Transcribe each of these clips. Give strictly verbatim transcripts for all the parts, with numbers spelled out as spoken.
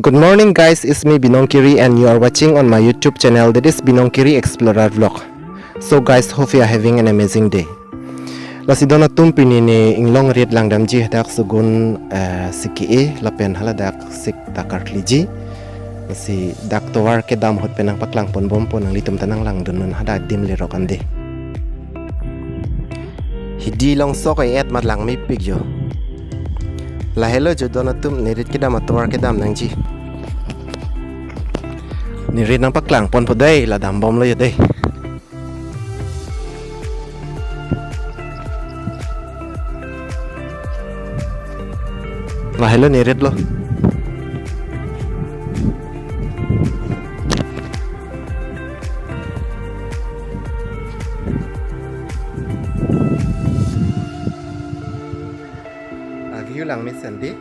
Good morning guys, it's me Binong Kiri and you are watching on my YouTube channel, that is Binong Kiri Explorer Vlog. So guys, hope you are having an amazing day. Lasi don atum, pini ne inglong rit langdamji hadak Sugun, eh, sik ke-e lapen haladak sik ta karkliji. Lasi dak tovar kedam ahut pen nangpaklang ponbompo, nanglitum ta nanglangdun non hadak adim lerok an dei. Hidi long sok et mat langmepik jo. Lahelo jo don atum, ne rit kedam atovar kedam nangji. Ne rit nangpaklang ponpo dei, la dambomlo jo dei. Lahelo ne ritlo. A-view langmesen dei.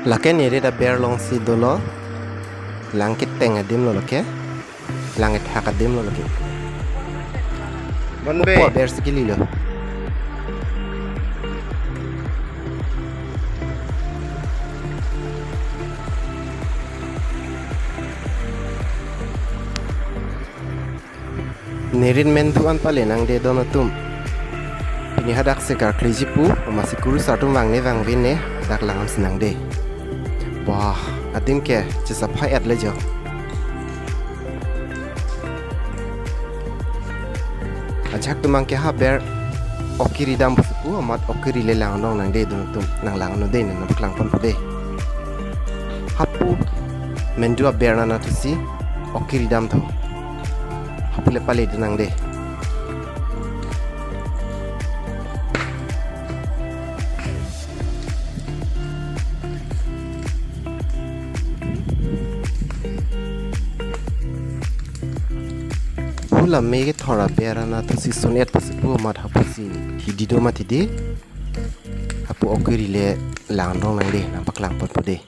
Lake ne rit aber alongsi dolo. Lang keteng adimlo lake. Lang kethak adimlo lake. Bonbe. Opo aber si kelilo. Ne rit men do-an pale nang dei don atum. Pini hadak sik karkliji pu, amatsi kurusar atum vangne vangve ne, dak lang an si nang dei. Wah, adim ke chesapha etle jo. Ajahak atum abang ke ha aber ok kiri dam pusi pu, amat ok kiri le lang dong nang dei don atum, nanglang non dei, nangpaklang ponpo dei. Hapu men do aber nana thusi ok kiri dam tho. Hapu le pale dun nang dei. Pu la me kethor aber nana thusi sun et pusi pu, amat hapusi hidi do mati dei. Hapu ok kiri le lang dong nang dei, nangpaklang ponpo dei.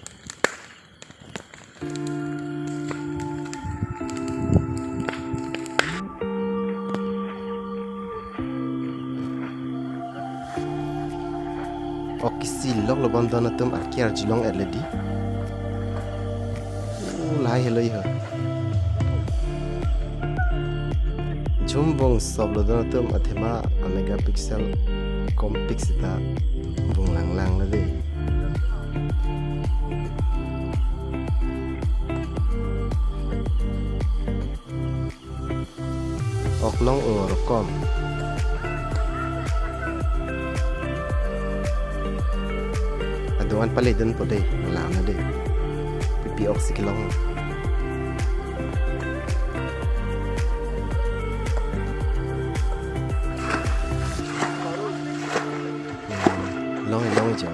Ok kisi lok lo bom don atum, arki arjulong etle dei. Uh, lahelo iho. Jum bung sop lo don atum, athema a megapixel kompik sita bung langlang lo dei. Ok long ongor kom. Adung an pale dunpo dei, lang na dei. Pipi ok si kelong. Long long jo.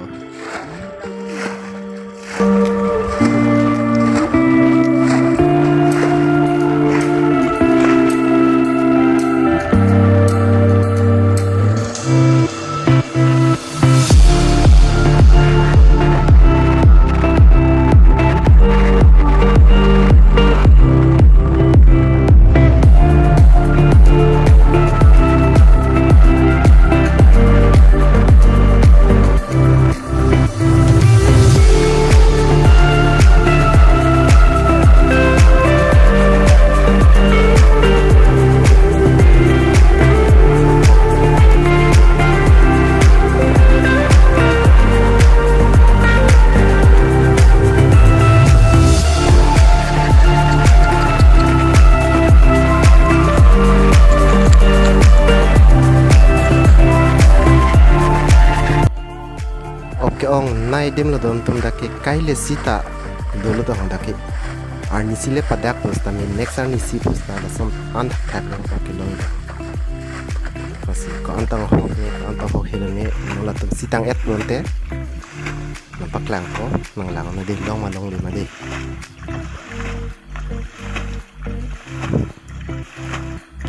Ok, ong nai adim lo don atum, dak ke kaile sita dolo do hang dak ke. Arnisi le padak pusitame next arnisi pusita lason an thakthak long ok long do. Lasi ko-an tang hok ne, ko-an tang hok helo ne, non latum sitang et pronte. Nangpaklangpo, nanglang na dei, long ma longle ma dei.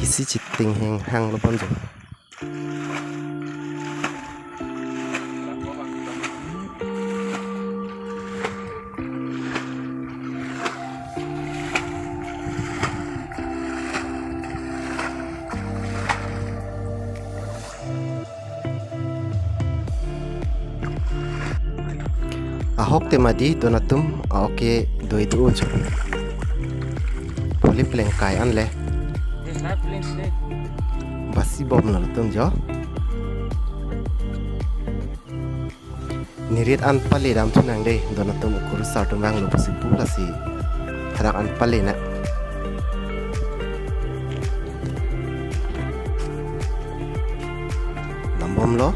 Kisi chiting heng hang lo ponjo. Ahok te mati don atum, a-ok ke doi do ucho. Poli pleng kai an le. Basi bom lo latum jo. Nerit an pale dam thu nang dei, don atum kurusar atum vanglo pusi pu lasi. Hadak an pale na. Dam bom lo.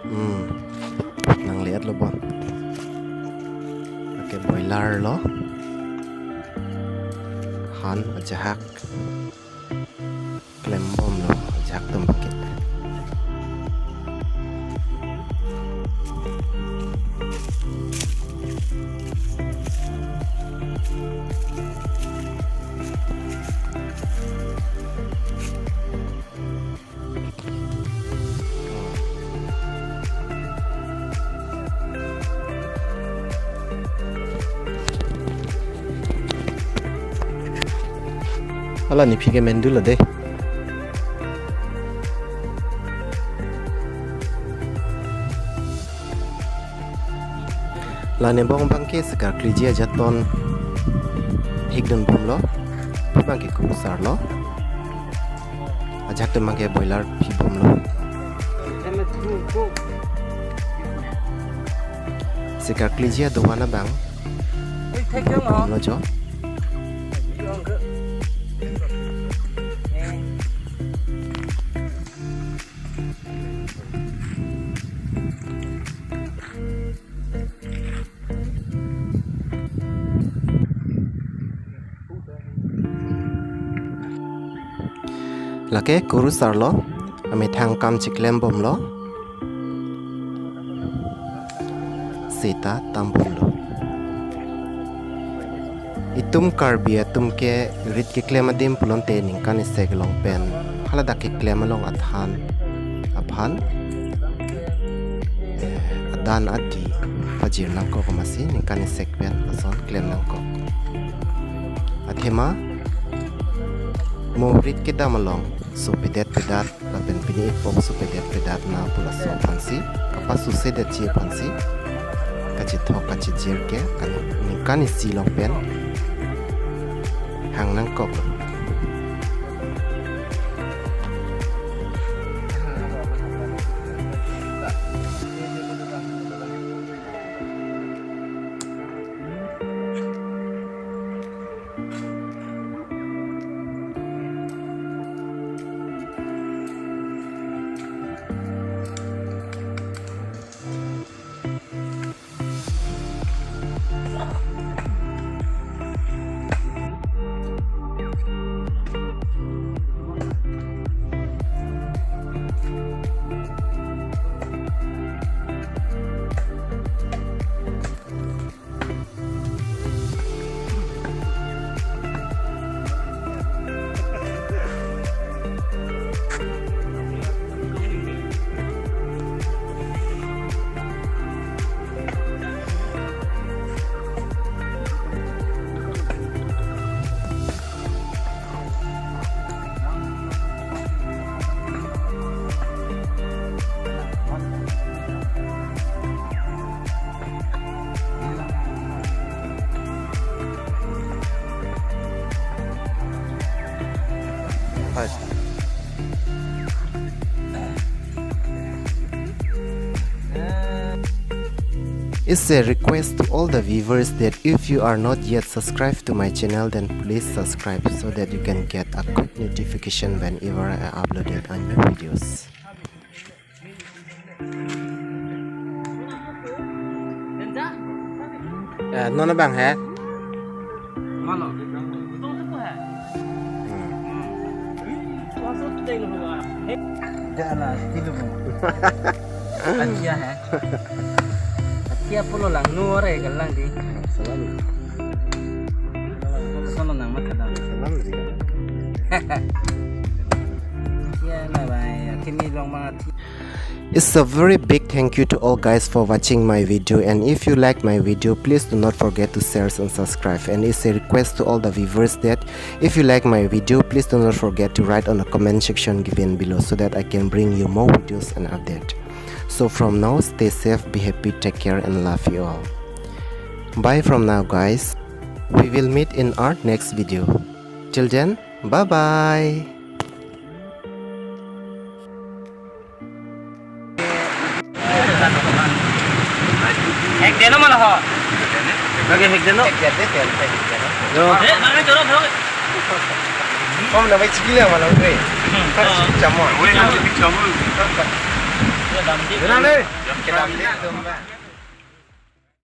Hmm. Nang lihat lo bon. Pakai boiler lo. Han ajahak. Klem bom lo. Ajahak atum pakai. Hala nephi ke mendu lo dei. La ne bong bang ke sekarkliji ajaton hikdun bom lo. Bang ke kurusar lo. Ajahak atum bang ke boiler phi bom lo. Sekarkliji adovan abang. Bom lo jo. Lake kurusar lo, amethang kam chiklem bom lo. Seta tam bom lo. Itum Karbi atum ke rit keklem adim pulote ningkan isi along pen haladak keklem along athan aphan, eh, adan adi pajir nangkok, amatsi ningkan isi pen ason klem nangkok. Athema mo rit kedam along sopedet pedat lapen pini ipok sopedet pedat na pu laso aphansi, kapasusedetji aphansi, kachethok kachejir ke kan ningkan isi along pen hang nangkok. It's a request to all the viewers that if you are not yet subscribed to my channel, then please subscribe so that you can get a quick notification whenever I uploaded a new videos. Eh, non abang he? Mano? Hmm. Jala, kilo mo. Atia he. Atia pulo lang, nu ore galang di. Salam. Solo nang mat kadang. Salam di. Atia na bai, akimi long bang atia. It's a very big thank you to all guys for watching my video, and if you like my video, please do not forget to share and subscribe. And it's a request to all the viewers that if you like my video, please do not forget to write on the comment section given below so that I can bring you more videos and update. So from now, stay safe, be happy, take care, and love you all. Bye from now, guys. We will meet in our next video. Till then, bye bye. Hek deno mala ho. Lagi hek deno. Hek deno, hek deno. Yo. Eh, mana jorok jorok. Kom na bai chikila mala, eh. Hmm, oh. Chamo. Weh, chamo. Dam di. Dam di. Dam di.